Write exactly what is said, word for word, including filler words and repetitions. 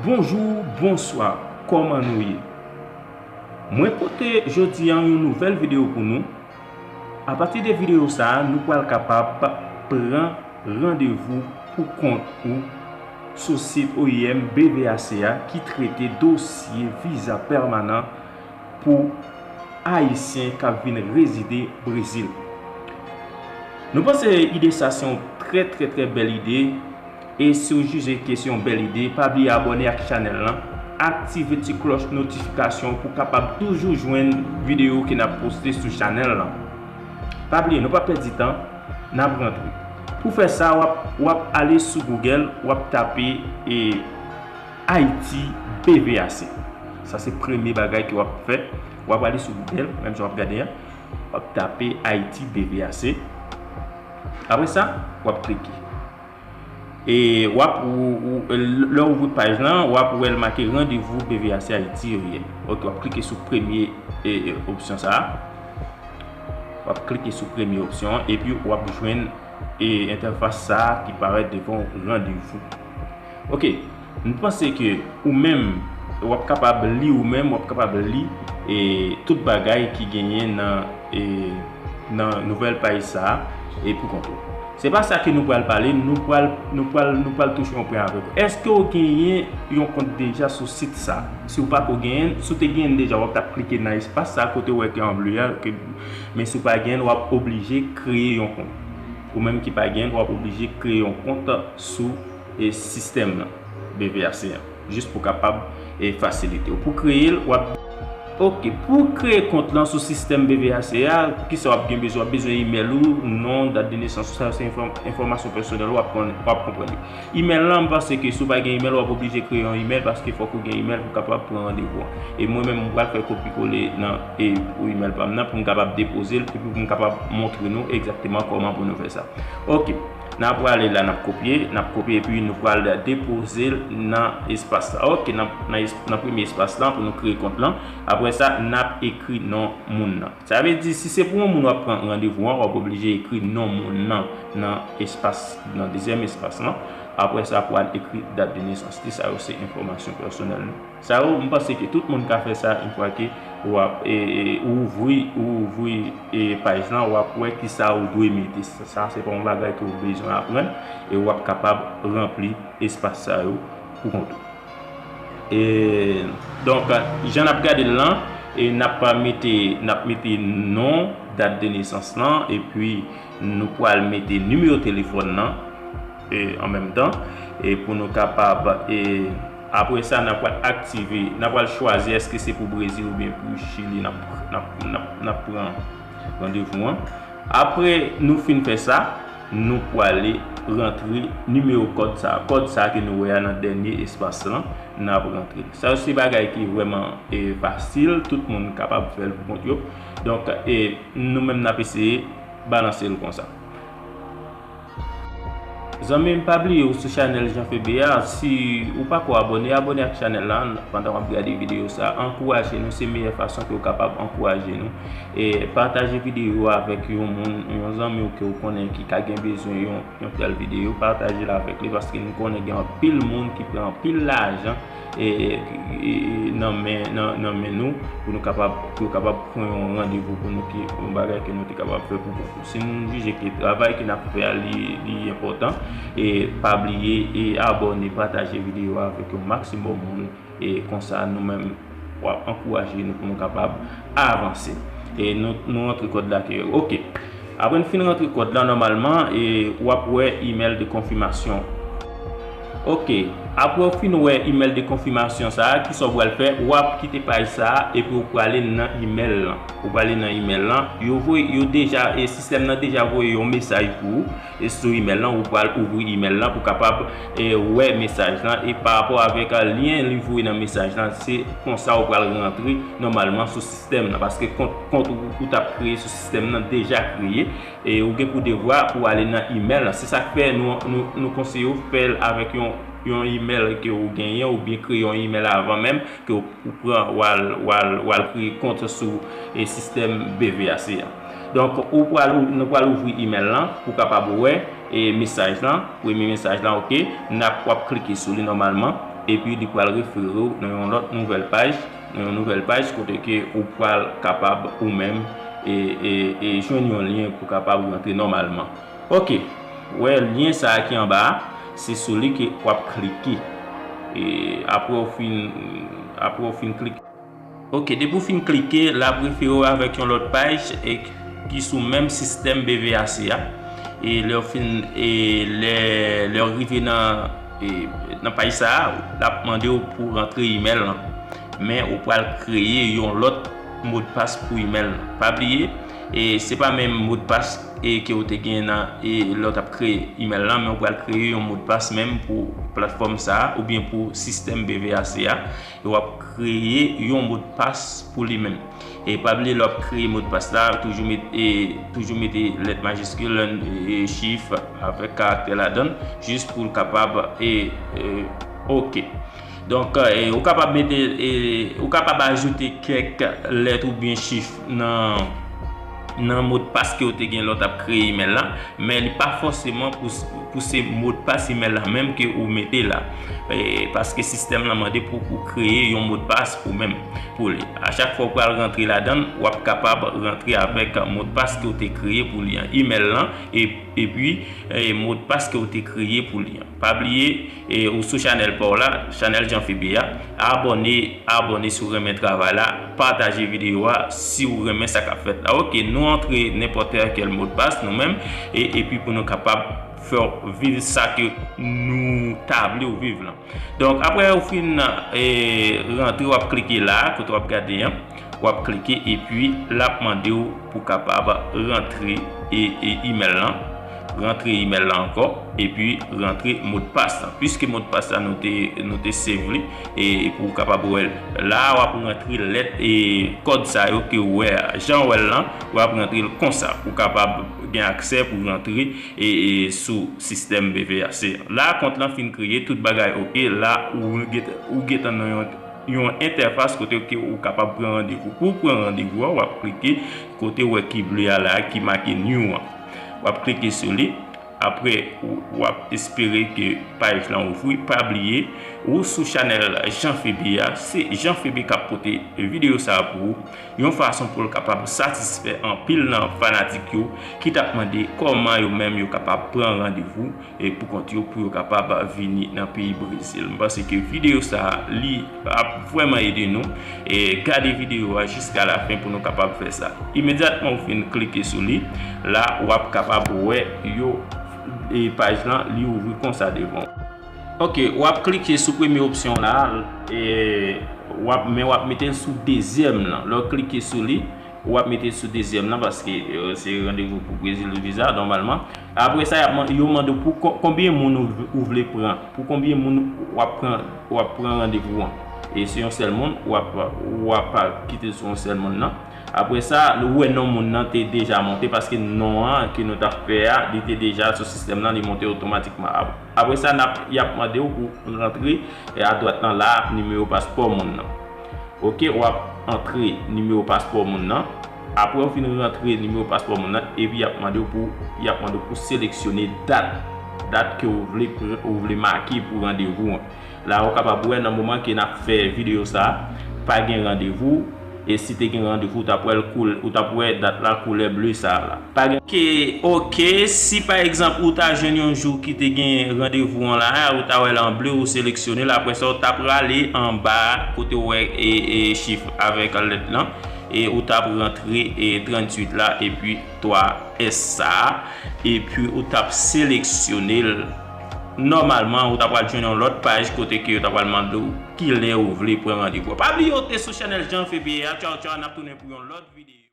Bonjou, bonswa, kòman nou ye? Mwen pote jodi a yon nouvèl videyo pou nou. Apati de videyo sa a, nou pral kapab pran randevou pou kont ou sou sit O I M B V A C a ki trete dosye viza pèmanan pou Ayisyen k ap vin rezide Brezil. Nou panse ide sa se yon trè, trè, trè bèl ide. E si w jije ke se yon bèl ide, pa bliye abòne ak chanèl lan, aktive ti klòch notifikasyon pou w kapab toujou jwenn videyo ke n ap poste sou chanèl lan. Pa bliye, nou pa pèdi tan, n ap rantre. Pou fè sa, w ap, w ap ale sou Google, w ap tape e Ayiti B V A C. Sa se premye bagay ke w ap fè. W ap ale sou Google, menm jan w ap gade a, w ap tape Ayiti B V A C. Apre sa, w ap klike. E w ap, ou, ou, lè w ouvri paj lan, w ap wè l make randevou B V A C Ayiti yo ye. Ok, w ap klike sou premye e, e, opsyon sa a. W ap klike sou premye opsyon an, epi w ap jwenn e, entèfas sa a ki parèt devan w, randevou. Ok, m panse ke ou menm, w ap kapab li ou menm, w ap kapab li e, tout bagay ki genyen nan e, nan nouvèl paj sa a e pou kont ou. Se pa sa ke nou pral pale, nou pral, nou pral, nou pral touche yon pwen avèk ou. Èske w genyen yon kont deja sou sit sa a? Si w pako genyen, si w te genyen deja, w ap t ap klike nan espas sa a kote w wè ki an ble a, ke, men si w pa genyen, w ap oblije kreye yon kont. Ou menm ki pa genyen, w ap oblije kreye yon kont sou e, sistèm nan, B V A C an, jis pou kapab e, fasilite w. Pou kreye l, w ap Ok, pou kreye kont lan sou sistèm B V A C a, kisa w ap gen bezwen? W ap bezwen imèl ou, non, dat de nesans ou, sa yo se enfò- enfòmasyon pèsonèl ou, w ap konn- w ap konprann yo. Imèl lan, m panse ke si w pa gen imèl, w ap oblije kreye yon imèl, paske fòk ou gen imèl pou w kapab pran randevou an. E mwen menm, m pral fè kopi kole nan e, pou imèl pa m nan, pou m kapab depoze l, epi pou m kapab montre nou egzakteman kòman pou nou fè sa. Ok, n ap prale la, n ap kopye, n ap kopye, epi nou pral depoze l nan espas la. Ok, nan, nan, es- nan premye espas lan pou nou kreye kont lan. Apre sa, n ap ekri non moun nan. Sa vle di, si se pou yon moun w ap pran randevou an, w ap oblije ekri non moun nan nan espas, nan dezyèm espas lan. Apre sa, pou al ekri dat de nesans li, sa yo se enfòmasyon pèsonèl nou. Sa yo, m panse ke tout moun ka fè sa yon fwa ke w ap, e, e, ou ouvri, ou ouvri e, paj lan, w ap wè kisa ou dwe mete. Sa, sa se pa yon bagay ke w bezwen aprann, e w ap kapab ranpli espas sa yo pou kont ou. E, donk, jan n ap gade l lan, e n ap mete, n ap mete non, dat de nesans lan, epi nou pral mete nimewo telefòn nan, e, an menm tan, e pou nou kapab, e, apre sa, n ap pral aktive, n ap pral chwazi èske se pou Brezil oubyen pou Chili n ap, n ap, n ap, n ap pran randevou an. Apre nou fin fè sa, nou pwale rantre nimewo kòd sa a. Kòd sa a ke nou wè a nan dènye espas lan, n ap rantre l. Sa yo se bagay ki vrèman, e, fasil, tout moun kapab fè l pou kont yo. Donk, e, nou menm n ap eseye balanse l konsa. Zanmi m, pa bliye ou sou chanèl Jean Febe a. Si ou pako abòne, abòne ak chanèl la pandan w ap gade videyo sa. Ankouraje nou, se meyè fason ke w kapab ankouraje nou. E pataje videyo a avèk yon moun, yon zanmi w ke w konnen ki ka gen bezwen yon, yon tèl videyo. Pataje l avèk li, paske nou konnen gen anpil moun ki pran anpil lajan e, e, e, nan men, nan, nan men nou pou nou kapab, pou yo kapab pran yon randevou pou nou ki yon bagay ke nou te kapab fè pou kont nou. Si nou jije ke travay ke n ap fè a li, li enpòtan, e pa bliye e abòne, pataje videyo a avèk yon maksimòm moun, e konsa nou menm w ap ankouraje nou pou nou kapab avanse. E nou, nou rantre kòd la ke, ok. Apre n fin rantre kòd la, nòmalman, e w ap wè imèl de konfimasyon. Ok, apre w fin wè imèl de konfimasyon sa a, kisa w pral fè? W ap kite paj sa a epi w prale nan imèl lan. Ou prale nan imèl lan, yo voye, yo deja, e sistèm nan deja voye yon mesaj pou ou, e sou imèl lan, ou pral ouvri imèl lan pou kapab, e, wè mesaj lan, e pa rapò avèk, a, lyen li voye nan mesaj lan, se konsa ou pral rantre nòmalman sou sistèm nan, paske kont, kont ou, ou t ap kreye sou sistèm nan deja kreye, e ou gen pou devwa pou ale nan imèl lan. Se sa k fè nou, nou, nou konseye w fè l avèk yon, yon imèl ke ou genyen, oubyen kreye yon imèl avan menm ke ou, ou pran, w al, w al, w al kreye kont sou, e, sistèm B V A C a. Donk, ou pral ou-, nou pral ouvri imèl lan pou kapab wè, e, mesaj lan, premye mesaj lan, ok. N ap, w ap klike sou li nòmalman. epi li pral refere w nan yon lòt nouvèl paj, nan yon nouvèl paj kote ke ou pral kapab ou menm e, e, e jwenn yon lyen pou kapab rantre nòmalman. Ok, wè lyen sa a ki anba a, se sou li ke w ap klike. E apre w fin, apre w fin klike. Ok, depi w fin klike, l ap refere w avèk yon lòt paj e ki sou menm sistèm B V A C a. E lè w fin, e lè, lè w rive nan, e, nan paj sa a, l ap mande w pou w rantre imèl lan. Men ou pral kreye yon lòt modpas pou imèl lan. Pa bliye, e se pa menm modpas e ke w te gen nan, e lè w t ap kreye imèl lan, men ou pral kreye yon modpas menm pou platfòm sa a oubyen pou sistèm B V A C a. E w ap kreye yon modpas pou li menm. E pa bliye lè w ap kreye modpas la, toujou met, e, toujou mete lèt majiskil, e, chif avèk karaktè ladan l, jis pou l kapab, e, e, ok. Donk, e, ou kapab mete, e, ou kapab ajoute kèk lèt oubyen chif nan, nan modpas ke w te gen lè w t ap kreye imèl lan, men li pa fòseman pou, pou se modpas imèl la menm ke ou mete la. E, paske sistèm lan mande pou ou kreye yon modpas ou menm pou li. A chak fwa ou pral rantre ladan l, w ap kapab rantre avèk modpas ke w te kreye pou li an, imèl lan, e, epi, e, modpas ke w te kreye pou li an. Pa bliye, e, ou sou chanèl pa w la, chanèl Jean Febe a, abòne, abòne si w renmen travay la, pataje videyo a si w renmen sa k ap fèt la. Ok, nou antre nenpòt kèl modpas nou menm, e, epi pou nou kapab fè w viv sa ke nou ta vle w viv lan. Donk, apre ou fin, e, rantre, w ap klike la, kote w ap gade an, w ap klike, epi l ap mande w pou kapab rantre, e, e, imèl lan, rantre imèl lan ankò, epi rantre modpas lan. Piske modpas la nou te, nou te save li, e pou w kapab wè l. La, w ap rantre lèt e kòd sa yo ke w wè a. Jan w wè l lan, w ap rantre l konsa. Ou kapab gen aksè pou rantre e, e sou sistèm B V A C. La, kont lan fin kreye, tout bagay ok. La, ou gentan, ou gentan nan yon, yon entèfas kote ke ou kapab pran randevou. Pou w pran randevou a, w ap klike kote w wè ki ble a la, ki make new an. W ap klike sou li. Apre, w, w ap espere ke paj lan ouvri. Pa bliye, ou sou chanèl Jean Febe a. Se Jean Febe k ap pote videyo sa a pou ou. Yon fason pou l kapab satisfè anpil nan fanatik yo ki t ap mande kòman yo menm yo kapab pran randevou, e, pou kont yo, pou yo kapab vini nan peyi Brezil. M panse ke videyo sa a, li ap vrèman ede nou. E gade videyo a jiska lafen pou nou kapab fè sa. Imedyatman ou fin klike sou li, la w ap kapab wè yo, e, paj lan, li ouvri konsa devan w. Ok, w ap klike sou premye opsyon la, e, w ap, men w ap mete l sou dezyèm lan. Lè w klike sou li, w ap mete l sou dezyèm lan paske, e, se randevou pou Brezil viza, nòmalman. Apre sa, y ap man-, yo mande w pou kon-, konbyen moun ou, ou vle pran, pou konbyen moun w ap pran, w ap pran randevou an. E se yon sèl moun, w ap, w ap kite l sou yon sèl moun nan. Apre sa, ou wè non moun nan te deja monte paske non an ke nou t ap fè a, li te deja sou sistèm nan, li monte otomatikman. Ap-, apre sa, n ap, y ap mande w pou rantre, e, adwat lan la, nimewo paspò moun nan. Ok, w ap antre nimewo paspò moun nan. Apre w fin rantre nimewo paspò moun nan, epi y ap mande w pou, y ap mande w pou seleksyone dat, dat ke w vle pran, ou vle make pou randevou an. La, ou kapab wè nan moman ke n ap fè videyo sa a, pa gen randevou, e si te gen randevou, ou t ap wè l koul-, ou t ap wè dat la koulè ble sa a la. Pa gen. Ok, ok, si pa egzanp ou ta jwenn yon jou ki te gen randevou an la, ou ta wè l an ble, ou seleksyone l, apre sa ou ta prale anba kote w wè e, e chif avèk lèt lan, e ou t ap rantre e tranntuit la, epi twa S sa a, epi ou t ap seleksyone l. Nòmalman, ou ta pral jwenn yon lòt paj kote ke yo ta pral mande w kilè ou vle pran randevou. Pa bliye w te sou chanèl Jean Febe a. Tchaw, tchaw, n ap tounen pou yon lòt videyo.